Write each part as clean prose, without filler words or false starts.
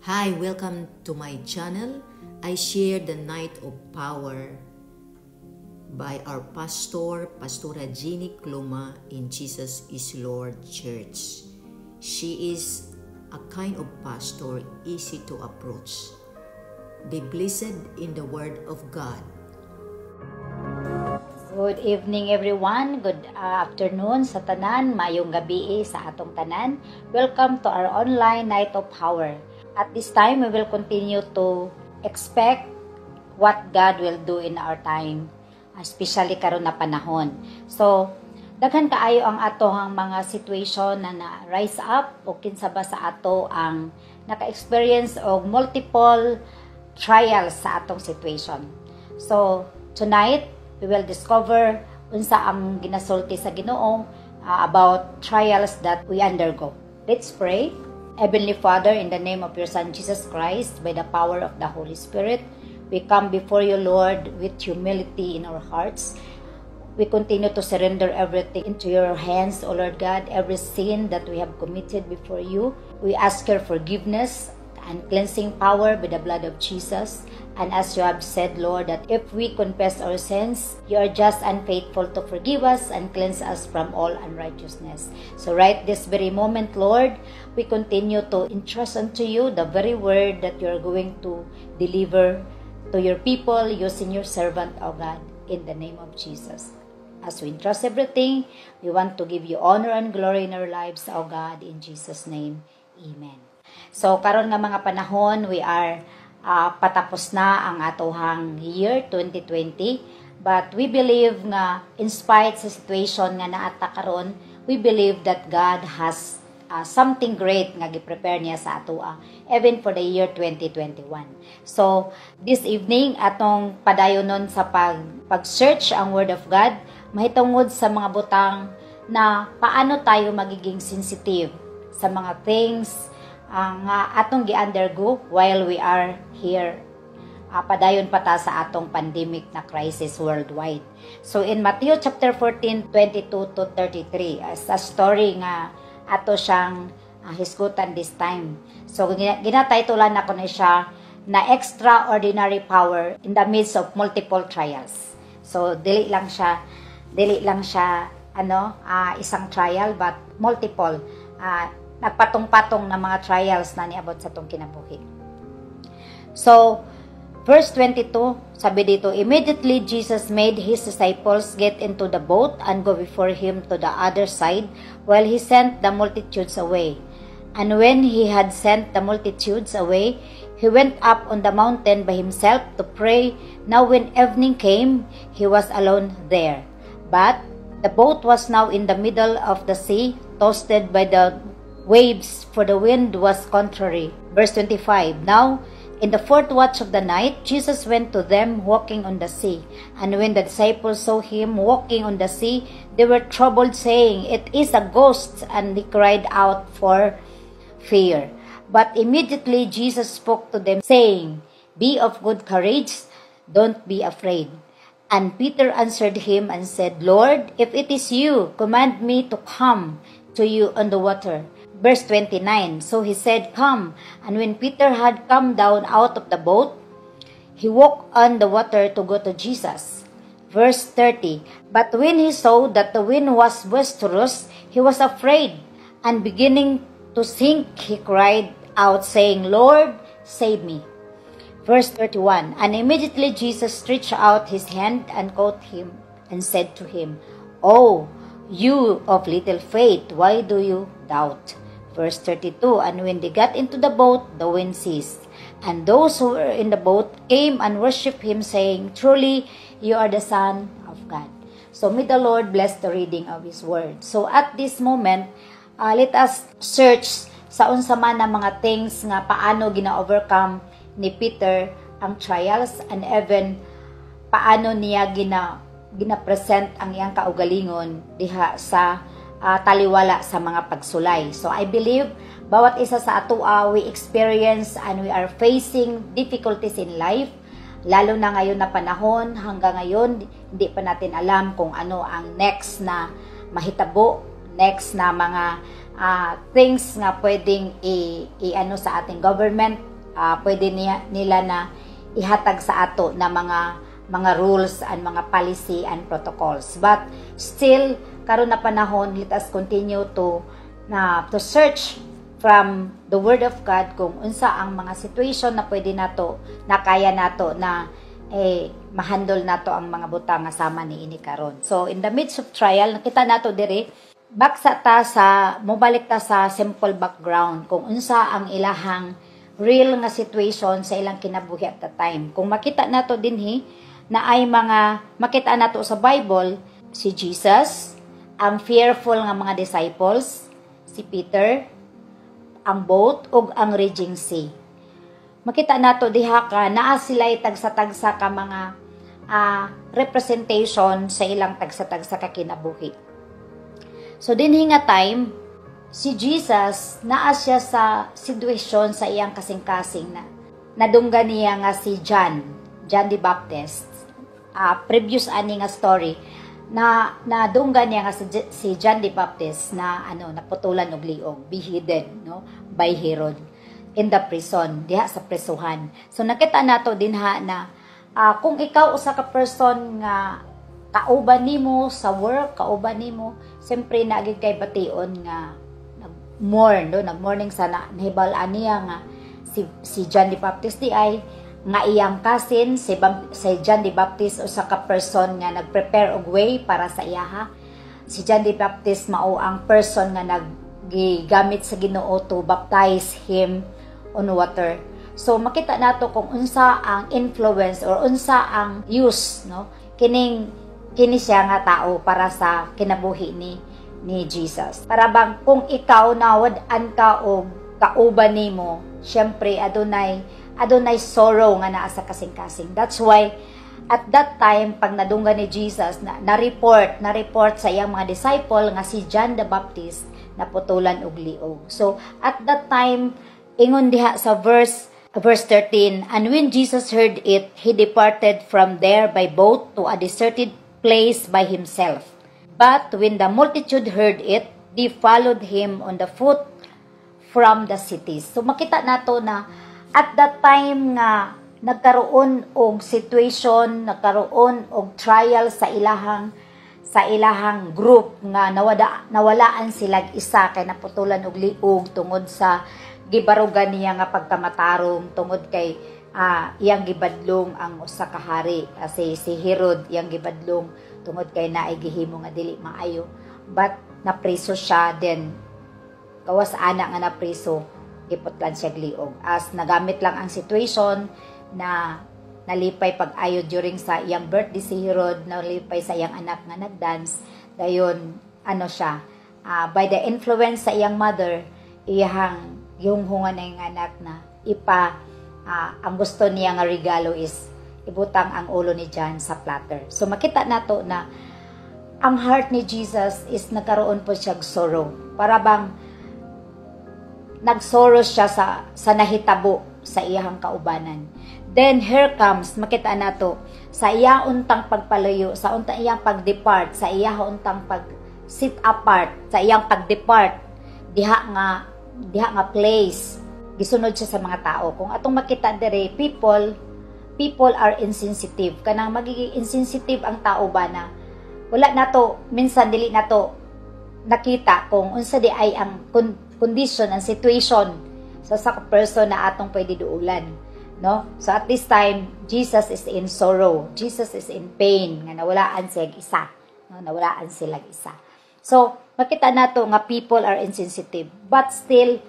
Hi, welcome to my channel. I share the Night of Power by our pastor, Pastora Jeannie Cloma in Jesus is Lord Church. She is a kind of pastor easy to approach. Be blessed in the Word of God. Good evening, everyone. Good afternoon sa tanan, maayong gabi sa atong tanan. Welcome to our online Night of Power. At this time, we will continue to expect what God will do in our time, especially karon na panahon. So, daghan kaayo ang atohang mga situation na na rise up o kinsa ba sa ato ang naka-experience og multiple trials sa atong situation. So, tonight, we will discover unsa ang ginasulti sa Ginoo about trials that we undergo. Let's pray. Heavenly Father, in the name of your Son Jesus Christ, by the power of the Holy Spirit, we come before you, Lord, with humility in our hearts. We continue to surrender everything into your hands, O Lord God, every sin that we have committed before you. We ask your forgiveness and cleansing power by the blood of Jesus. And as you have said, Lord, that if we confess our sins, you are just and faithful to forgive us and cleanse us from all unrighteousness. So right this very moment, Lord, we continue to entrust unto you the very word that you are going to deliver to your people using your servant, O God, in the name of Jesus. As we entrust everything, we want to give you honor and glory in our lives, O God, in Jesus' name. Amen. So, karon nga mga panahon, we are patapos na ang atohang year 2020. But we believe nga, in spite sa situation nga naa ta karon, we believe that God has something great nga gi-prepare niya sa atoa even for the year 2021. So, this evening, atong padayonon sa pag-search ang Word of God mahitungod sa mga butang na paano tayo magiging sensitive sa mga things nga atong gi-undergo while we are here, padayon pa ta sa atong pandemic na crisis worldwide. So in Matthew chapter 14, 22 to 33, as a story nga ato siyang hisgutan this time. So ginatitlean nako ni siya na "Extraordinary Power in the Midst of Multiple Trials." So dili lang siya ano isang trial but multiple, nagpatong-patong na mga trials na niabot sa atong kinabuhi. So, verse 22, sabi dito, "Immediately Jesus made his disciples get into the boat and go before him to the other side while he sent the multitudes away. And when he had sent the multitudes away, he went up on the mountain by himself to pray. Now when evening came, he was alone there. But the boat was now in the middle of the sea, tossed by the waves, for the wind was contrary." Verse 25, "Now, in the fourth watch of the night, Jesus went to them walking on the sea. And when the disciples saw him walking on the sea, they were troubled, saying, 'It is a ghost,' and they cried out for fear. But immediately Jesus spoke to them, saying, 'Be of good courage, don't be afraid.' And Peter answered him and said, 'Lord, if it is you, command me to come to you on the water.'" Verse 29, "So he said, 'Come.' And when Peter had come down out of the boat, he walked on the water to go to Jesus." Verse 30, "But when he saw that the wind was boisterous, he was afraid, and beginning to sink, he cried out, saying, 'Lord, save me.'" Verse 31, "And immediately Jesus stretched out his hand and caught him and said to him, 'Oh, you of little faith, why do you doubt?'" Verse 32, "And when they got into the boat, the wind ceased. And those who were in the boat came and worshipped him, saying, 'Truly, you are the Son of God.'" So may the Lord bless the reading of His Word. So at this moment, let us search sa unsa man na mga things nga paano gina-overcome ni Peter ang trials and even paano niya gina-present ang iyang kaugalingon diha sa taliwala sa mga pagsulay. So I believe bawat isa sa atoa, we experience and we are facing difficulties in life, lalo na ngayon na panahon. Hanggang ngayon, hindi pa natin alam kung ano ang next na mahitabo, next na mga things nga pwedeng i ano sa ating government. Pwede nila na ihatag sa ato na mga rules and mga policy and protocols. But still, karon na panahon, let us continue to search from the Word of God kung unsa ang mga situation na pwede nato, na kaya nato na eh mahandle nato ang mga butang nga sama ni ini karon. So in the midst of trial, nakita nato diri, baksa ta sa mobalik ta sa simple background kung unsa ang ilahang real nga situation sa ilang kinabuhi at the time. Kung makita nato dinhi na ay mga makita nato sa Bible si Jesus, ang fearful nga mga disciples, si Peter, ang boat ug ang raging sea. Makita nato diha ka naa sila tagsa-tagsa ka mga representation sa ilang tagsa-tagsa ka kinabuhi. So dinhi nga time, si Jesus naa siya sa sitwasyon sa iyang kasing-kasing na nadunggan niya nga si John, John the Baptist. Previous ani nga story na nadunggan niya nga si John the Baptist na ano, naputulan og liog, beheaded, no, by Herod in the prison, diha sa presuhan. So nakita nato dinha na kung ikaw usa ka person nga kauban nimo sa work, kauban nimo, siyempre naagid kay bation nga nag-mourn, no, nag-mourning sa na, nahibal-an niya nga si John the Baptist di ay nga iyang cousin, si John the Baptist usa ka person nga nag-prepare og way para sa iyaha. Si John the Baptist mao ang person nga naggigamit sa Ginoo to baptize him on water. So makita nato kung unsa ang influence or unsa ang use, no, kining kini siya nga tao para sa kinabuhi ni Jesus. Para bang kung ikaw nawad-an ka og kauban nimo, syempre adunay sorrow nga naa sa kasing-kasing. That's why at that time, pag nadunggan ni Jesus na na-report sa iyang mga disciple nga si John the Baptist naputulan og liog. So at that time, ingon diha sa verse 13, "And when Jesus heard it, he departed from there by boat to a deserted place by himself. But when the multitude heard it, they followed him on the foot from the cities." So makita nato na at that time nga nagkaroon og situation, nagkaroon og trial sa ilahang group nga nawalaan sila isa kay naputulan og liog tungod sa gibarugan niya nga pagkamatarong, tungod kay iyang gibadlong ang usa ka hari kasi si Herod, iyang gibadlong tungod kay naay gihimo nga dili maayo, but napriso siya. Then gawas ana nga napriso, giputlan siya liog as nagamit lang ang situation na nalipay pag-ayo during sa iyang birthday si Herod, nalipay sa iyang anak nga nagdance. Dayon ano siya, by the influence sa iyang mother, iyang gihunghungan na yung anak na ipa ang gusto niya nga regalo is ibutang ang ulo ni John sa platter. So makita nato na ang heart ni Jesus is nagkaroon po siya sorrow. Para bang nagsorrow siya sa nahitabo sa iyang kaubanan. Then here comes, makita nato sa iya untang pagpalayo, sa untang iyang pagdepart, sa iya untang pag sit apart, sa iyang pagdepart diha nga place, gisunod siya sa mga tao. Kung atong makita dire, people are insensitive. Kanang magiging insensitive ang tao ba na wala nato, minsan dili nato nakita kung unsa di ay ang condition, ang situation sa person na atong pwede duulan, no? So at this time, Jesus is in sorrow. Jesus is in pain nga nawalaan siya isa, no? Nawalaan sila isa. So makita nato nga people are insensitive, but still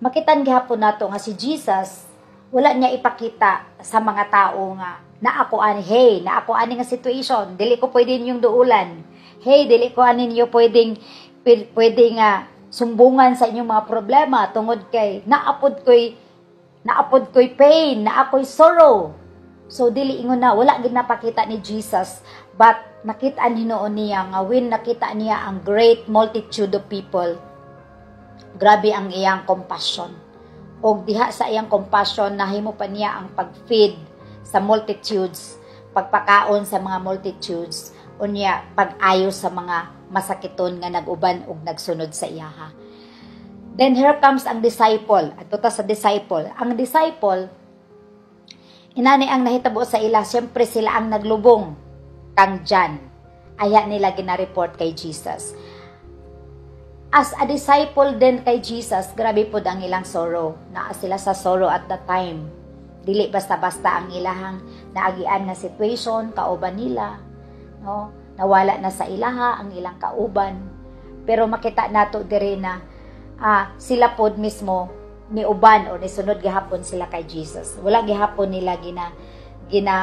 makita gihapon nato nga si Jesus, wala niya ipakita sa mga tao nga na ako ani, hey, na ako ani nga situation, dili ko pwede inyong duulan, hey, dili ko ani ninyo pwede nga sumbungan sa inyong mga problema tungod kay naapod ko'y pain, naa ko'y sorrow. So dili ingon na wala gid napakita ni Jesus, but nakita hinuon niya nga when nakita niya ang great multitude of people, grabe ang iyang compassion. Og diha sa iyang compassion, nahimo pa niya ang pag-feed sa multitudes, pagpakaon sa mga multitudes, unya pag-ayo sa mga masakiton nga nag-uban og nagsunod sa iyaha. Then here comes ang disciple. Adto ta sa disciple. Ang disciple, inani ang nahitabo sa ila, siyempre sila ang naglubong kang John. Aya nila gina-report kay Jesus. As a disciple din kay Jesus, grabe pod ang ilang sorrow. Naa sila sa sorrow at the time. Dili basta-basta ang ilahang naagian nga situation, kauban nila, no? Nawala na sa ilaha ang ilang kauban. Pero makita nato diri na sila pod mismo niuban o nisunod gihapon sila kay Jesus. Wala gihapon nila gina gina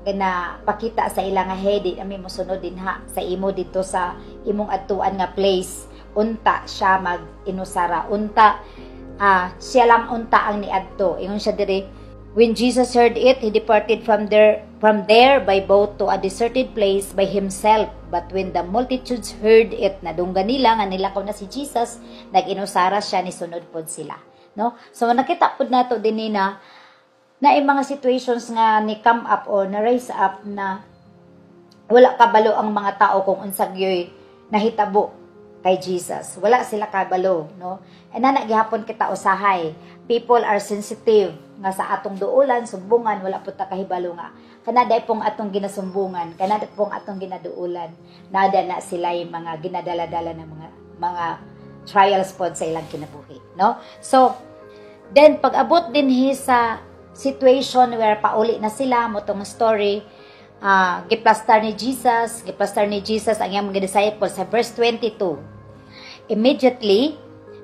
gina pakita sa ila nga, "Hey, di ami mosunod dinha sa imo dito sa imong adtuan nga place." Unta siya mag inusara, unta siya lang unta ang niadto. Ingon siya diri, "When Jesus heard it, he departed from there by boat to a deserted place by himself. But when the multitudes heard it," nadunggan nila nga nilakaw na si Jesus, nag-inusara siya, nisunod pod sila, no? So nakita pod nato dinhi na naay mga situations nga ni come up or na raise up na wala kabalo ang mga tao kung unsa gyoy nahitabo kay Jesus. Wala sila kabalo, no? And na gihapon kita usahay. People are sensitive nga sa atong duulan, sumbungan, wala po ta kahibalo nga kanada pong atong ginasumbungan, kanada pong atong ginaduulan, nada na sila yung mga ginadala-dala ng mga trials pod sa ilang kinabuhi, no? So, then pag abot dinhi sa situation where pauli na sila mao tong story, giplastar ni Jesus ang iyang mga disciples sa verse 22. "Immediately,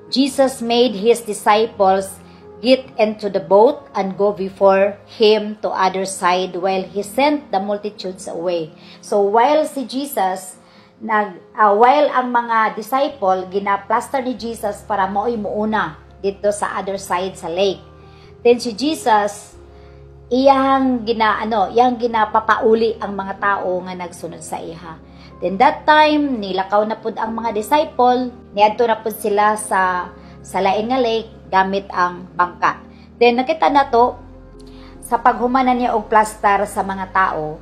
Jesus made his disciples get into the boat and go before him to other side while he sent the multitudes away." So while si Jesus nag while ang mga disciple gina-plaster ni Jesus para mao'y muuna dito sa other side sa lake. Then si Jesus, iyang gina ano, iyang ginapapauli ang mga tao nga nagsunod sa iya. Then that time nilakaw na pud ang mga disciple, niadto na pud sila sa lain nga lake gamit ang bangka. Then nakita nato sa paghumanan niya og plastar sa mga tao,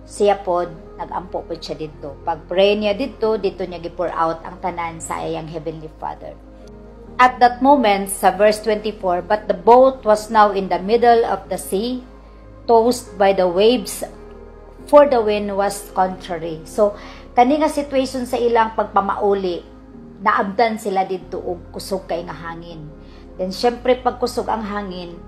siya pod nagampo pod siya didto. Pag pray niya didto, didto niya gi-pour out ang tanan sa iyang Heavenly Father. At that moment, sa verse 24, "But the boat was now in the middle of the sea, tossed by the waves, for the wind was contrary." So, kani nga situation sa ilang pagpamauli, naabdan sila didto og kusog kay nga hangin. Then, syempre, pag kusog ang hangin,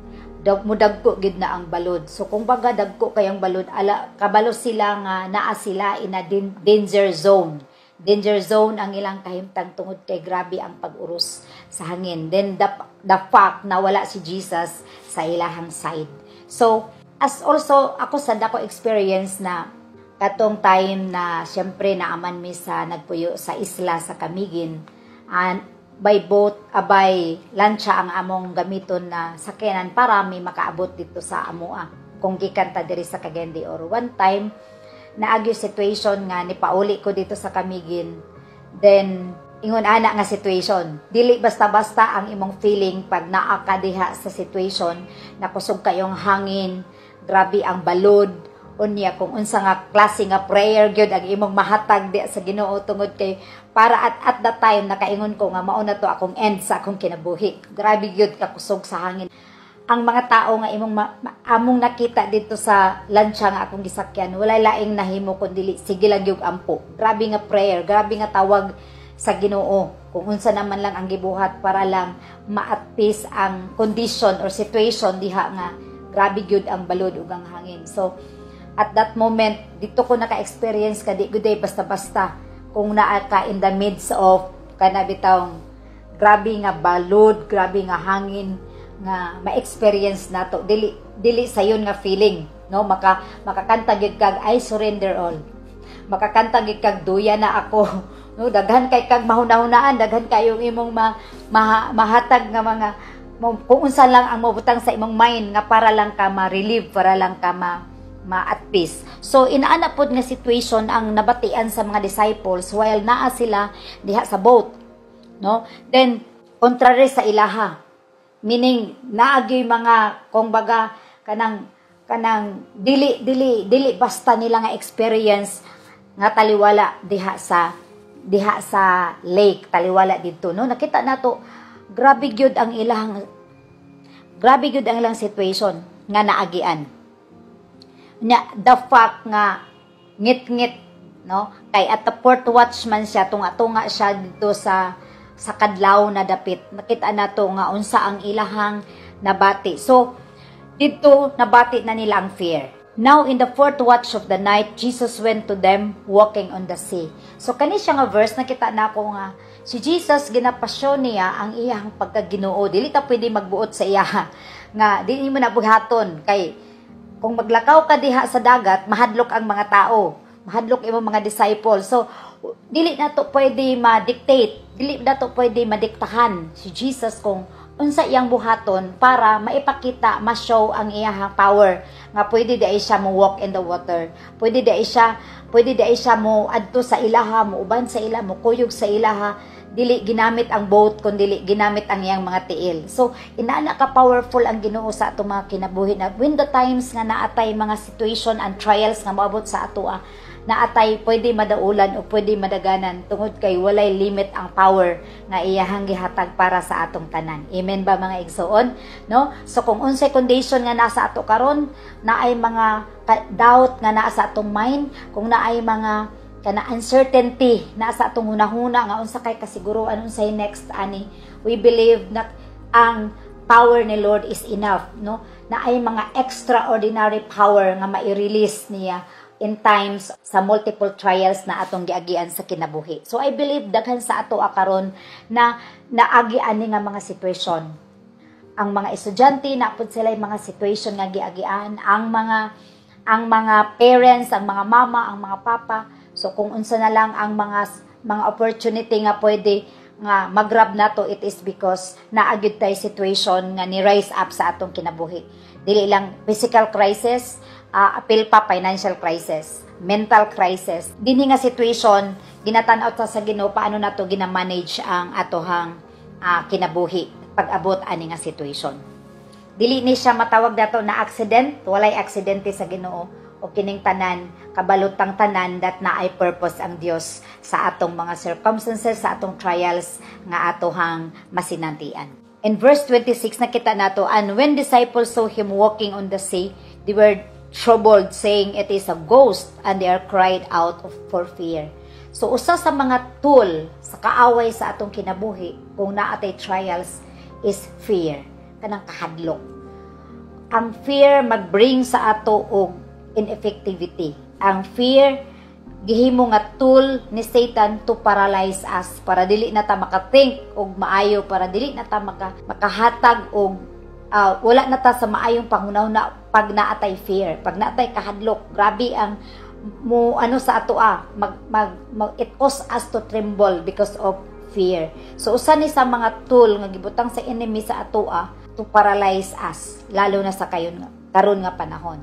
mudagko gid na ang balod. So, kung baga dagko kayang balod, ala, kabalo sila nga naa sila in a danger zone. Danger zone ang ilang kahimtang tungod kay grabe ang pag-uros sa hangin. Then the fact na wala si Jesus sa ilahang side. So, as also ako sa dako experience na katong time na syempre naaman mi sa nagpuyo sa isla sa Camiguin and by boat, by lancha ang among gamiton na sakyanan para mi makaabot dito sa amoa kung gikan ta diri sa Cagayan de Oro. One time naagyo situation nga nipauli ko dito sa Camiguin, then ingon ana nga situation, dili basta-basta ang imong feeling pag naa ka diha sa situation na kusog kayong hangin, grabe ang balod, unya kung unsa nga klase nga prayer gyud ang imong mahatag di sa Ginoo tungod kay para at that time nakaingon ko nga mao na to akong end sa akong kinabuhi. Grabe gyud kakusog sa hangin. Ang mga tao nga imong among nakita dito sa lansya nga akong gisakyan, wala laing nahimo kun dili sige lang gyud ampo, grabe nga prayer, grabe nga tawag sa Ginoo kung unsa naman lang ang gibuhat para lang ma-at peace ang condition or situation diha nga grabe gyud ang balod ug ang hangin. So at that moment dito ko naka-experience ka di gud basta-basta kung naa ka in the midst of kana bitawng grabe nga balod, grabe nga hangin nga ma-experience nato, dili dili sayon nga feeling, no? Makakanta gyud kag "I surrender all," makakanta gyud kag "Duya na ako," no? Daghan kay kag mahuna-hunaan, daghan kayong imong mahatag nga mga kung unsa lang ang mabutang sa imong mind nga para lang ka ma-relieve, para lang ka ma at peace. So inaana pod nga situation ang nabatian sa mga disciples while naa sila diha sa boat, no? Then contrary sa ilaha, meaning naagyoy mga kung baga kanang dili dili dili basta nila nga experience nga taliwala diha sa lake, taliwala didto, no? Nakita nato Grabe gyud ang ilang situation nga naagian. Nya the fact nga ngit-ngit, no, kay at the fourth watch man siya, tunga-tunga siya dito sa kadlaw na dapit. Nakita nato nga unsa ang ilahang nabati. So didto nabati na nila ang fear. Now in the fourth watch of the night, Jesus went to them walking on the sea. So kani siya nga verse, nakita nako nga si Jesus, ginapasyon niya ang iyang pagkaginoo. Dili ta pwede magbuot sa iya nga dili mo na buhaton, kay kung maglakaw ka diha sa dagat, mahadlok ang mga tao, mahadlok imong mga disciples. So dili na to pwede ma-dictate, dili na to pwede madiktahan si Jesus kung unsa iyang buhaton para maipakita, ma-show ang iyang power nga pwede di siya mo walk in the water. Pwede di siya mo adto sa ilaha, mo uban sa ila, mo kuyog sa ilaha, dili ginamit ang boat kun dili ginamit ang iyang mga tiil. So inana ka powerful ang Ginoo sa atong mga kinabuhi na when the times nga naatay mga situation and trials nga moabot sa atoa, naatay pwede madaulan o pwede madaganan, tungod kay walay limit ang power nga iyahang gihatag para sa atong tanan. Amen ba, mga igsoon? No? So kung unsay condition nga nasa ato karon, naay mga doubt nga naa sa atong mind, kung naay mga kana uncertainty na sa atong hunahuna nga unsa kay kasiguruan, unsay next ani, we believe na ang power ni Lord is enough, no, na ay mga extraordinary power nga mai-release niya in times sa multiple trials na atong giagian sa kinabuhi. So I believe daghan sa ato karon na naagi ani nga mga sitwasyon. Ang mga estudyante, na pud sila mga situation nga giagian, ang mga parents, ang mga mama, ang mga papa. So kung unsa na lang ang mga opportunity nga pwede nga mag-grab nato, it is because naa gyud tay situation nga ni rise up sa atong kinabuhi. Dili lang physical crisis, apil pa financial crisis, mental crisis. Dinhi nga situation, ginatan-aw ta sa Ginoo paano nato gina-manage ang atohang kinabuhi pag-abot ani nga situation. Dili ni siya matawag dato na accident, walay aksidente sa Ginoo o kining tanan kabalutang tanan that naay purpose ang Dios sa atong mga circumstances, sa atong trials nga atohang masinatian. In verse 26, nakita nato, "And when disciples saw him walking on the sea, they were troubled, saying, 'It is a ghost,' and they are cried out for fear." So usa sa mga tool sa kaaway sa atong kinabuhi kung naa tay trials is fear, kanang kahadlok. Ang fear mag-bring sa ato og ineffectivity. Ang fear gihimo nga tool ni Satan to paralyze us para dili na ta maka-think og maayo, para dili na ta makahatag og wala na ta sa maayong panghunahuna pag naatay fear, pag naatay kahadlok. Grabe ang mo ano sa ato ah, mag, mag it cause us to tremble because of fear. So usa ni sa mga tool nga gibutang sa enemy sa ato to paralyze us, lalo na sa kayon karon nga panahon.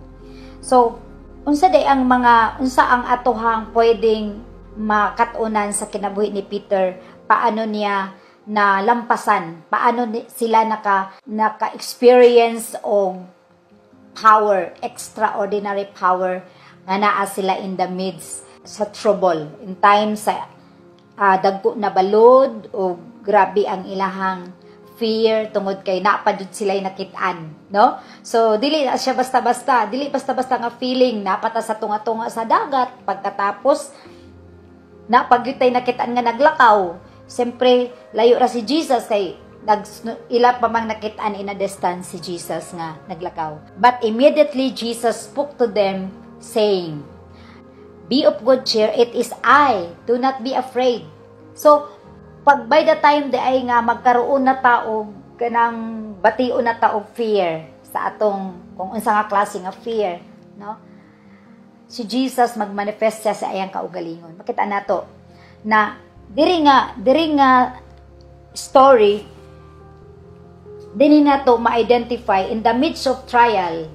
So unsa day ang mga unsa ang atohang pwedeng makat-unan sa kinabuhi ni Peter, paano niya na lampasan, paano sila naka experience og power, extraordinary power nga naa sila in the midst sa trouble, in times sa dagko na balod o grabe ang ilahang fear tungod kay naa pa jud sila nakit-an, no? So dili na siya basta-basta, dili basta-basta nga feeling naa pa ta sa tunga-tunga sa dagat, pagkatapos naa pa gyud tay nakitaan nga naglakaw. Siyempre layo ra si Jesus kay ila pa mang nakitaan in a distance si Jesus nga naglakaw. "But immediately Jesus spoke to them, saying, 'Be of good cheer, it is I, do not be afraid.'" So pag by the time di ay nga magkaroon na ta og kanang bation na ta og fear sa atong kung unsa nga klase nga fear, no, si Jesus magmanifest siya sa iyang kaugalingon. Makita nato na diri nga story, dinhi nato ma-identify, in the midst of trial,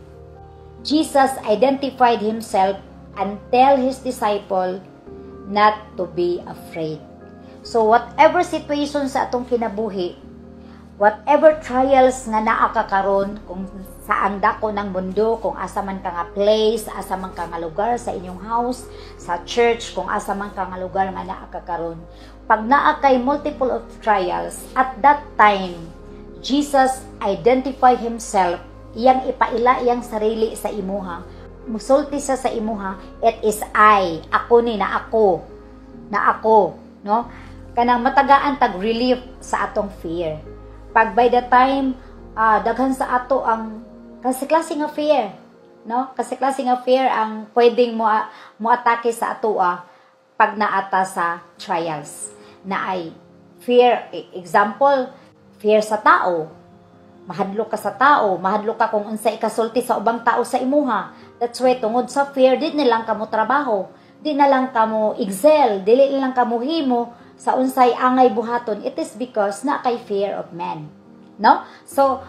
Jesus identified himself and tell his disciple not to be afraid. So whatever situation sa atong kinabuhi, Whatever trials nga naa ka karon, kung saang dako ng mundo, kung asa man ka nga place, asa man ka nga lugar, sa inyong house, sa church, kung asa man ka nga lugar nga naa ka karon, pag naa kay multiple of trials, at that time, Jesus identify Himself, iyang ipaila iyang sarili sa imuha, musulti siya sa imuha, "It is I, ako ni na ako, na ako," no? Kanang matagaan tag relief sa atong fear. Pag by the time daghan sa ato ang kasi klase nga fear, no? Kasi klase nga fear ang pwedeng mo atake sa atoa pag naata sa trials. Na ay fear, example, fear sa tao. Mahadlok ka sa tao, mahadlok ka kung unsa ikasulti sa ubang tao sa imuha. That's why tungod sa fear, di na lang kamo trabaho, di na lang kamo excel, dili na lang kamo himo sa unsay angay buhaton. It is because na kay fear of man. No? So,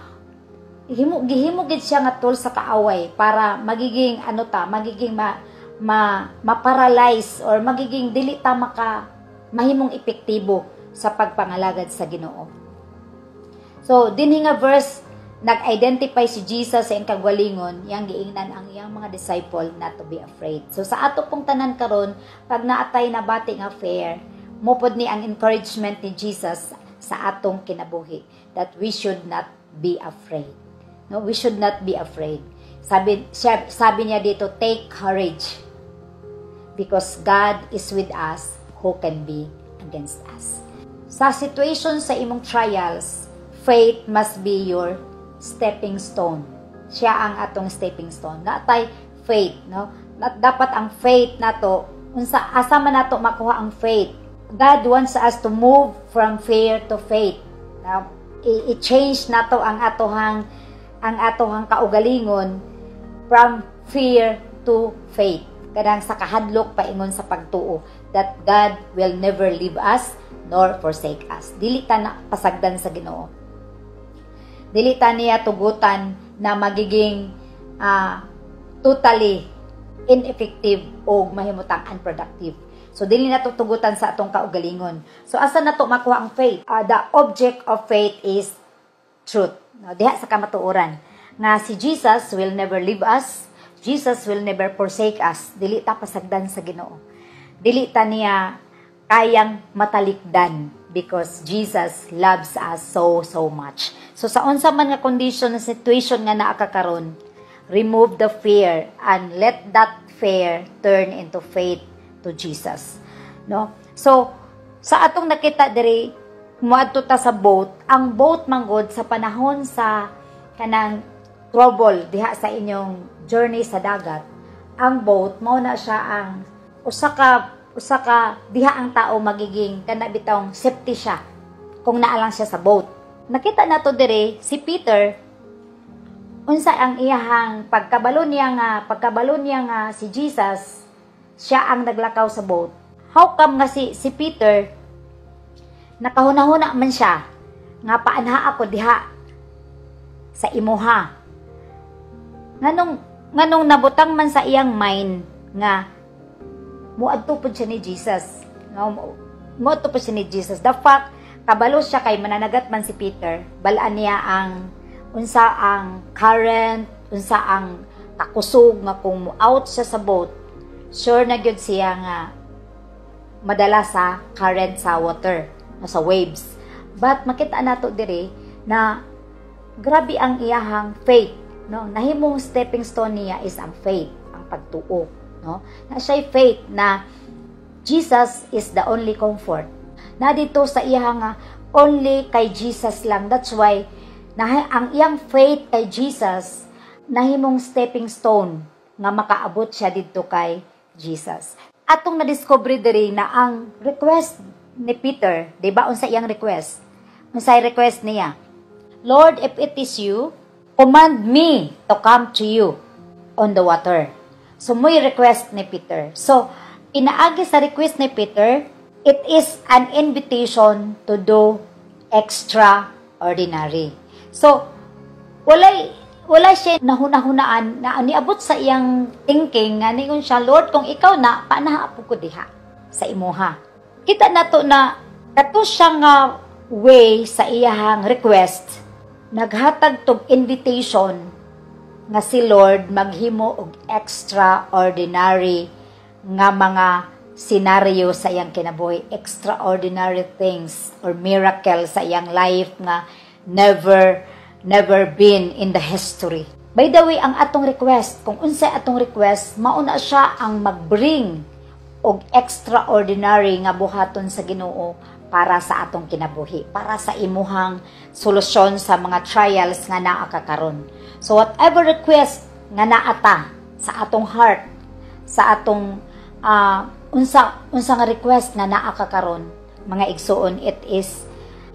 gihimo gid siya nga tool sa kaaway para magiging ano ta, magiging ma, ma ma-paralyze or magiging dili ta maka mahimong epektibo sa pagpangalagad sa Ginoo. So, dinhi nga verse, nag-identify si Jesus sa iyang kagwalingon, iyang giingnan ang iyang mga disciple not to be afraid. So, sa ato pong tanan karon, pag naatay nabati nga fear, mao pod ni ang encouragement ni Jesus sa atong kinabuhi that we should not be afraid. No, we should not be afraid. Sabi niya dito, "Take courage because God is with us, who can be against us?" Sa situation sa imong trials, faith must be your stepping stone. Siya ang atong stepping stone. Natay faith, no? Dapat ang faith nato, unsa asa man nato makuha ang faith? God wants us to move from fear to faith. Now, i-change nato ang atohang kaugalingon from fear to faith. Kanang sa kahadlok paingon sa pagtuo that God will never leave us nor forsake us. Dili ta na pasagdan sa Ginoo. Dili ta niya tugutan na magiging totally ineffective o mahimutang unproductive. So dili na tutugutan sa atong kaugalingon. So asa na to makuha ang faith? The object of faith is truth. No, diha sa kamatuoran nga si Jesus will never leave us. Jesus will never forsake us. Dili ta pasagdan sa Ginoo. Dili ta niya kayang matalikdan because Jesus loves us so so much. So sa unsa man nga condition na situation nga naa ka karon, remove the fear and let that fear turn into faith to Jesus. No? So sa atong nakita diri, muadto ta sa boat, ang boat manggod sa panahon sa kanang trouble diha sa inyong journey sa dagat, ang boat mao na siya ang usa ka diha ang tao magiging kana bitawng safety siya kung naa lang siya sa boat. Nakita nato dire si Peter, unsa ang iyahang pagkabalo niya nga si Jesus siya ang naglakaw sa boat. How come nga si Peter nakahuna-huna man siya nga paanha ako diha sa imuha? Nganong nabutang man sa iyang mind nga muadto pud siya ni Jesus? No, muadto pud siya ni Jesus. The fact kabalo siya kay mananagat man si Peter, balaan niya ang unsa ang current, unsa ang kakusog nga kung mo-out siya sa boat, sure na gyud siya nga madala sa current sa water, sa waves. But makita nato diri na grabe ang iyahang faith, no? Nahimong stepping stone niya is ang faith, ang pagtuo, no? Na siya'y faith na Jesus is the only comfort. Na dito sa iya nga only kay Jesus lang. That's why na ang iyang faith kay Jesus nahimong stepping stone nga makaabot siya didto kay Jesus. Atong na-discover diri na ang request ni Peter, di ba, unsa iyang request? Unsay request niya? "Lord, if it is you, command me to come to you on the water." So, mo'y request ni Peter. So, pinaagi sa request ni Peter, it is an invitation to do extraordinary. So, walay siya nahuna-hunaan na niabot sa iyang thinking nga ningon siya, "Lord, kung ikaw na, paanha po ko diha sa imuha." Kita nato na kato siya nga way sa iyahang request, naghatag tog invitation nga si Lord maghimo og extraordinary nga mga senaryo sa iyang kinabuhi, extraordinary things or miracle sa iyang life nga never never been in the history. By the way, ang atong request, kung unsay atong request, mauna siya ang mag-bring og extraordinary nga buhaton sa Ginoo para sa atong kinabuhi, para sa imuhang solusyon sa mga trials nga naa ka karon. So whatever request nga naa ta sa atong heart, sa atong unsa unsa nga request nga naa ka karon, mga igsuon, it is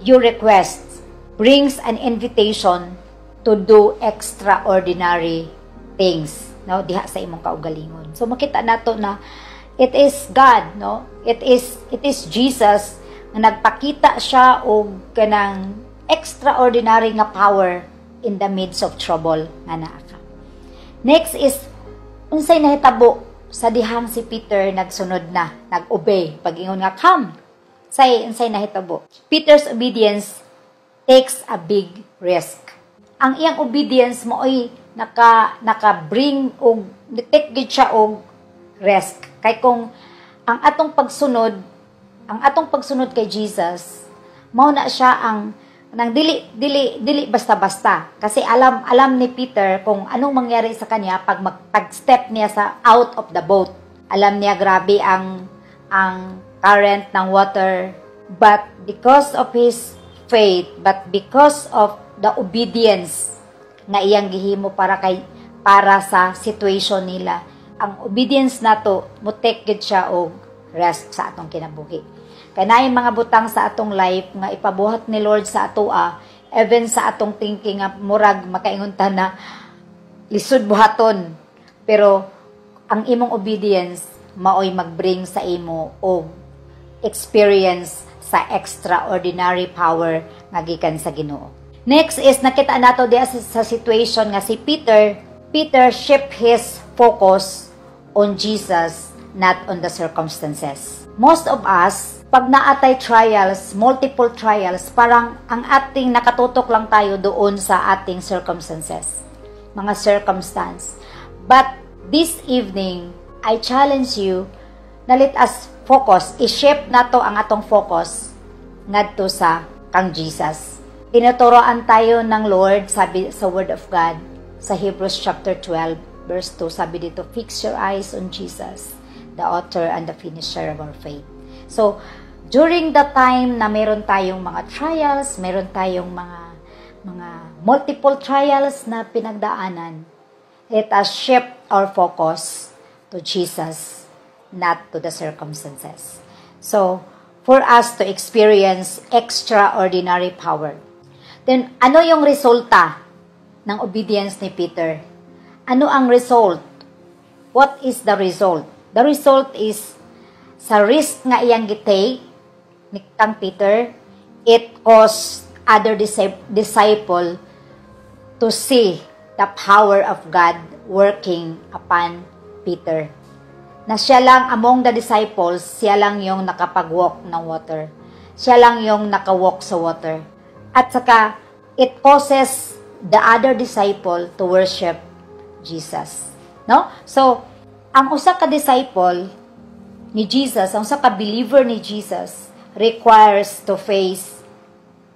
your request brings an invitation to do extraordinary things, no, diha sa imong kaugalingon. So makita nato na it is God, no, it is Jesus nga nagpakita siya og kanang extraordinary nga power in the midst of trouble nga naa ka. Next is, unsay nahitabo sa dihang si Peter nagsunod na, nag-obey, pag-ingon nga "Come"? Say unsay nahitabo? Peter's obedience takes a big risk. Ang iyang obedience maoy naka bring og take gid siya og risk. Kay kung ang atong pagsunod kay Jesus, mao na siya ang nang dili dili dili basta-basta, kasi alam alam ni Peter kung anong mangyari sa kanya pag pag step niya sa out of the boat. Alam niya, grabe ang current ng water, but because of his faith, but because of the obedience nga iyang gihimo para sa situation nila, ang obedience nato mo take gid siya og risk sa atong kinabuhi. Kay naay mga butang sa atong life nga ipabuhat ni Lord sa atoa, even sa atong thinking nga murag makaingon ta na lisod buhaton, pero ang imong obedience maoy magbring sa imo og experience sa extraordinary power nga gikan sa Ginoo. Next is, nakita nato diya sa situation nga si Peter, Peter shift his focus on Jesus, not on the circumstances. Most of us, pag naa tay trials, multiple trials, parang ang ating nakatutok lang tayo doon sa ating circumstances, mga circumstance. But this evening, I challenge you na let us focus, i-shift nato ang atong focus ngadto sa kang Jesus. Tinuturoan tayo ng Lord, sabi sa Word of God, sa Hebrews chapter 12, verse 2, sabi dito, "Fix your eyes on Jesus, the author and the finisher of our faith." So, during the time na meron tayong mga trials, meron tayong mga multiple trials na pinagdaanan, let us shift our focus to Jesus, not to the circumstances. So, for us to experience extraordinary power. Then, ano yung resulta ng obedience ni Peter? Ano ang result? What is the result? The result is, sa risk nga iyang gitake ni kang Peter, it caused other disciple to see the power of God working upon Peter. Na siya lang among the disciples, siya lang yung nakapag-walk ng water. Siya lang yung nakawalk sa water. At saka, it causes the other disciple to worship Jesus. No? So, ang usa ka disciple ni Jesus, ang usa ka believer ni Jesus, requires to face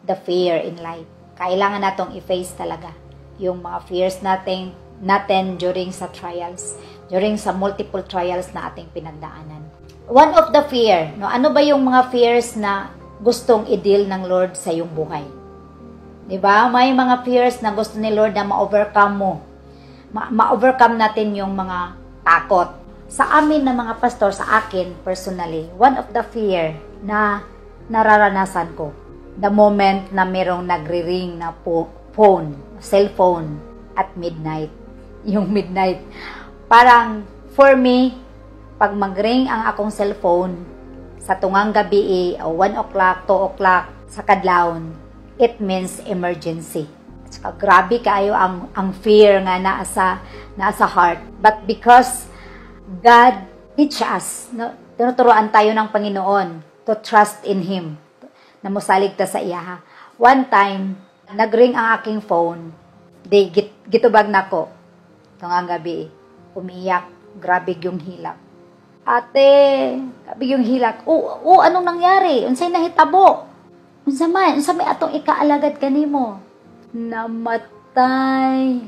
the fear in life. Kailangan natong i-face talaga yung mga fears natin during sa trials, during sa multiple trials na ating pinagdaanan. One of the fear, no, ano ba yung mga fears na gustong i-deal ng Lord sa iyong buhay? 'Di ba? May mga fears na gusto ni Lord na ma-overcome mo. Ma-overcome natin yung mga takot. Sa amin na mga pastor, sa akin personally, one of the fear na nararanasan ko, the moment na merong nagri-ring na po, phone, cellphone at midnight. Yung midnight. Parang for me, pag mag-ring ang akong cellphone sa tungang gabi o 1 o'clock, 2 o'clock sa kadlawon, it means emergency. At saka grabe kaayo ang fear nga naa sa heart. But because God teach us, no, tinuturuan tayo ng Panginoon to trust in Him. Namusalig ta sa iyaha. One time, nagring ang aking phone. Di, gitubag nako. Tungang gabi, umiyak. Grabe yung hilak. "Ate, grabe yung hilak." Oh, anong nangyari? Unsay nahitabo? Unsa man? Unsa may atong ikaalagad kanimo?" "Namatay."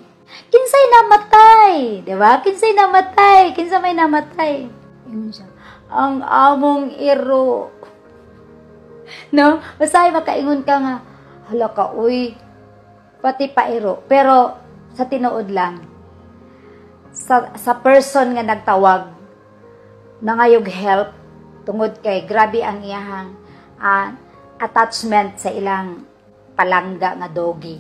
"Kinsay namatay?" Di ba? "Kinsay namatay? Kinsa may namatay?" Ingon siya, "Ang among iro." No? Basta makaingon ka nga, "Hala ka, uy, pati pairo." Pero, sa tinuod lang, sa person nga nagtawag, nangayog help, tungod kay grabe ang iyahang attachment sa ilang palangga nga doggy.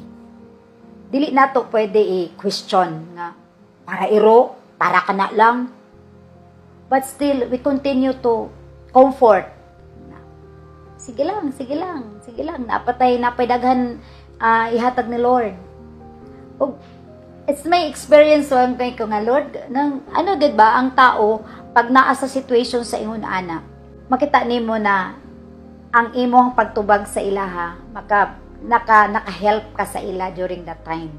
Dili nato pwede i-question nga para iro, para ka na lang. But still, we continue to comfort. Sige lang, sige lang, sige lang. Napatay, napay daghan ihatag ni Lord. Ug it's my experience so kay ko nga Lord, nang ano gid ba ang tao pag naa sa situation sa ingon ana, makita nimo na ang imong pagtubag sa ilaha maka naka naka-help ka sa ila during that time.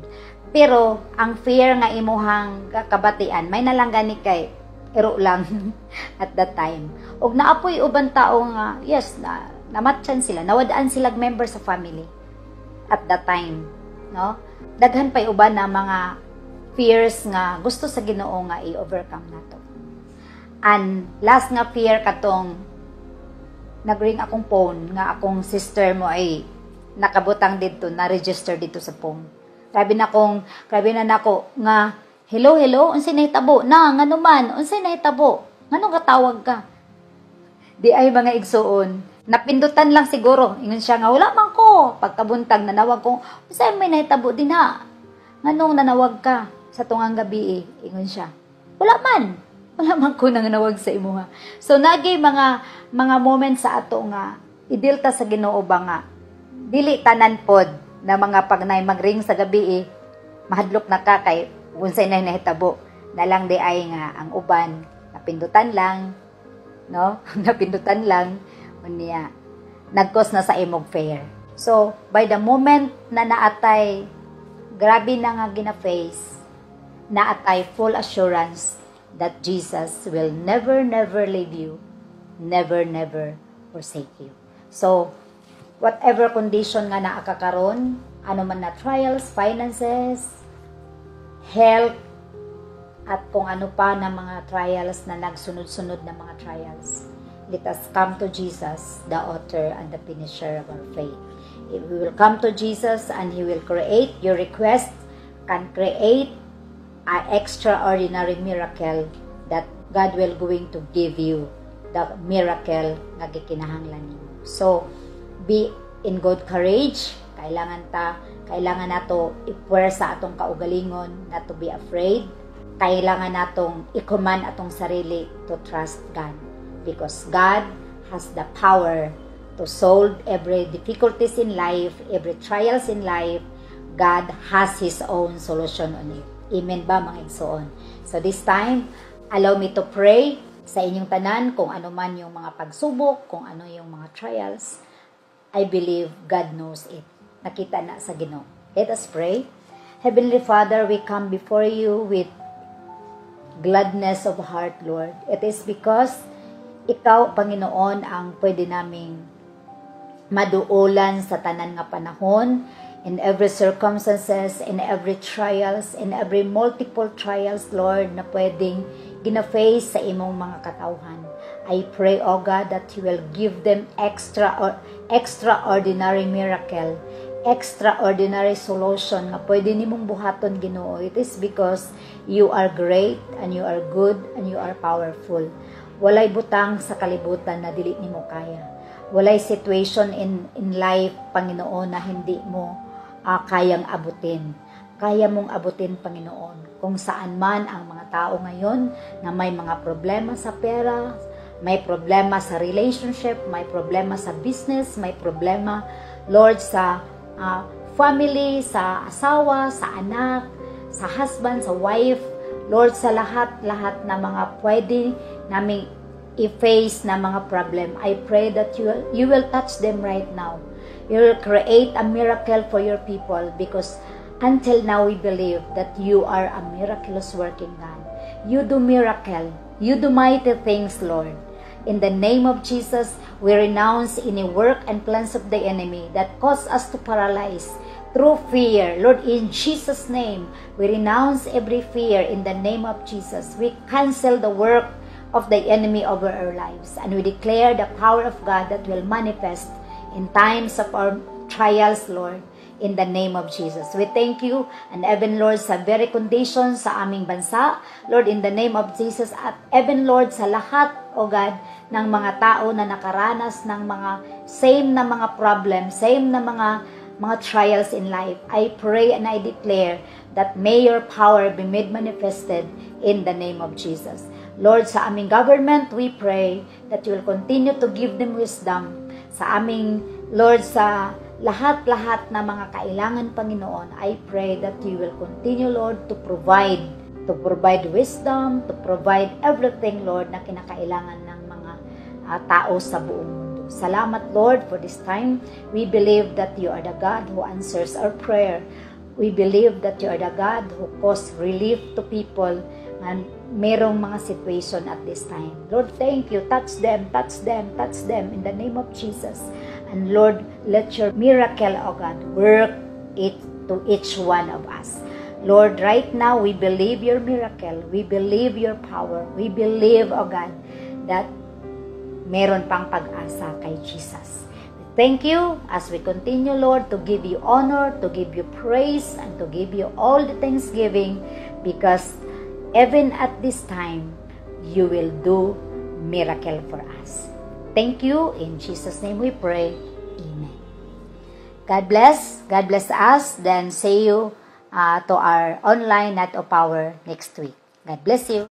Pero ang fear nga imuhang kabatian may nalang gani kay iro lang at that time. Ug naapoy uban tao nga yes na namatyan sila, nawadaan sila member sa family at that time, no? Daghan pay uban na mga fears nga gusto sa Ginoo nga i-overcome nato. And last nga fear, katong nagring akong phone nga akong sister mo ay nakabutang dito, na-register dito sa phone. Grabe na nako nga, "Hello, hello, unsay nahitabo? Na, ngano man, unsay nahitabo? Nganong katawag ka?" Di ay, mga igsuon, napindutan lang siguro. Ingon siya nga, "Wala man ko." Pagkabuntag, nanawag ko, "Unsay may nahitabo dinha? Nganong nanawag ka sa tungang gabi eh?" Ingon siya, "Wala man. Wala man ko nanawag sa imuha." So, nagi mga moments sa ato nga, idilta sa Ginoo ba nga, dili tanan pod na mga pag nay magring sa gabi eh, mahadlok na ka kay unsay na nahitabo. Na lang di ay nga ang uban napindutan lang, no? Napindutan lang unya nag-cause na sa imong fear. So by the moment na naatay grabe na nga gina-face, naatay full assurance that Jesus will never, never leave you, never, never forsake you. So whatever condition nga naa ka karon, ano man na trials, finances, health, at kung ano pa na mga trials na nagsunod-sunod na mga trials. Let us come to Jesus, the author and the finisher of our faith. If we will come to Jesus and He will create your request, can create an extraordinary miracle that God will going to give you the miracle nga gikinahanglan nimo. So, be in good courage. Kailangan nato ipuwersa atong kaugalingon not to be afraid. Kailangan natong i-command atong sarili to trust God because God has the power to solve every difficulties in life, every trials in life. God has His own solution on it. Amen ba, mga igsoon? So this time, allow me to pray sa inyong tanan kung ano man yung mga pagsubok, kung ano yung mga trials. I believe God knows it. Nakita na sa Ginoo. Let us pray. Heavenly Father, we come before you with gladness of heart, Lord. It is because ikaw, Panginoon, ang pwede naming maduolan sa tanan nga panahon, in every circumstances, in every trials, in every multiple trials, Lord, na pwedeng gina-face sa imong mga katawhan. I pray, O God, that you will give them extra or extraordinary miracle, extraordinary solution nga pwede nimong buhaton, Ginoo. It is because you are great and you are good and you are powerful. Walay butang sa kalibutan na dili nimo kaya. Walay situation in life, Panginoon, na hindi mo kayang abutin. Kaya mong abutin, Panginoon, kung saan man ang mga tao ngayon na may mga problema sa pera, may problema sa relationship, may problema sa business, may problema, Lord, sa family, sa asawa, sa anak, sa husband, sa wife, Lord, sa lahat-lahat na mga pwede naming i-face na mga problem. I pray that you will touch them right now. You will create a miracle for your people because until now we believe that you are a miraculous working God. You do miracle. You do mighty things, Lord. In the name of Jesus, we renounce any work and plans of the enemy that cause us to paralyze through fear. Lord, in Jesus' name, we renounce every fear in the name of Jesus. We cancel the work of the enemy over our lives and we declare the power of God that will manifest in times of our trials, Lord, in the name of Jesus. We thank you and even, Lord, sa very condition sa aming bansa, Lord, in the name of Jesus, at even, Lord, sa lahat, O God, ng mga tao na nakaranas ng mga same na mga problem, same na mga trials in life. I pray and I declare that may your power be made manifested in the name of Jesus. Lord, sa aming government, we pray that you will continue to give them wisdom. Sa aming, Lord, sa lahat-lahat na mga kailangan, Panginoon, I pray that you will continue, Lord, to provide wisdom, to provide everything, Lord, na kinakailangan ng mga tao sa buong mundo. Salamat, Lord, for this time. We believe that you are the God who answers our prayer. We believe that you are the God who cause relief to people and merong mga situation at this time. Lord, thank you. Touch them, touch them, touch them in the name of Jesus. And Lord, let your miracle, O God, work it to each one of us. Lord, right now, we believe your miracle. We believe your power. We believe, O God, that meron pang pag-asa kay Jesus. Thank you as we continue, Lord, to give you honor, to give you praise, and to give you all the thanksgiving because even at this time, you will do miracle for us. Thank you. In Jesus' name we pray. Amen. God bless. God bless us. Then see you to our online Night of Power next week. God bless you.